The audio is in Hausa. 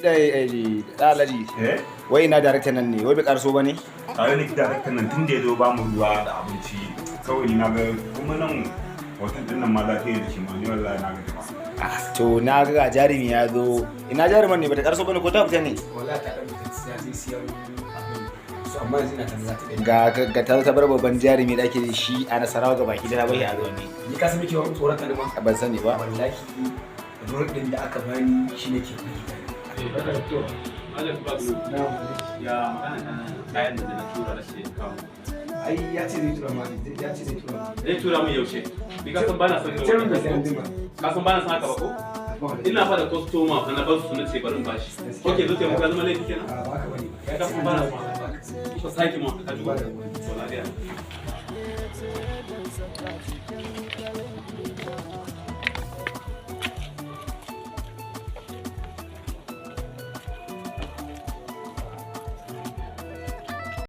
Da Alhaji. Eh? Wai ina daraktan nan ne, wai bai karso ba ne? Tare ni daraktan nan tun da ya zo ba mu ruwa da abinci kawai, ni na ga kuma nan hotel din nan ma lafiya da shi ma, ni wallahi na ga ba. Ah, to na ga jarumi ya zo. Ina jaruman ne, bata karso bane ko ta fita ne? Wallahi ta dan fita, ta je siyan abin su, amma yanzu ina tana za ta ɗan. Ga ta bar babban jarumi da ake da shi a Nasarawa ga baki da ta bai a zo ne. Ni ka san muke tsoron ta ne ma? Ban sani ba. Wallahi role din da aka bani shi nake firgita ni. Malam Baglo, ya magana kan kayan da na tura da shi kawo? Ai ya ce zai tura ma, ya ce zai tura ma. Zai tura min yaushe? Ni ka san bana son Ce min bai san jima. Ka san bana son haka ba ko? Ina fa da customer fa na bar su, na ce bari in bashi. Okay, zo taimaka zama laifi kenan? A ba haka bane ba. Ka san bana son haka. Ko sake mun haka ji ko? To, na ga.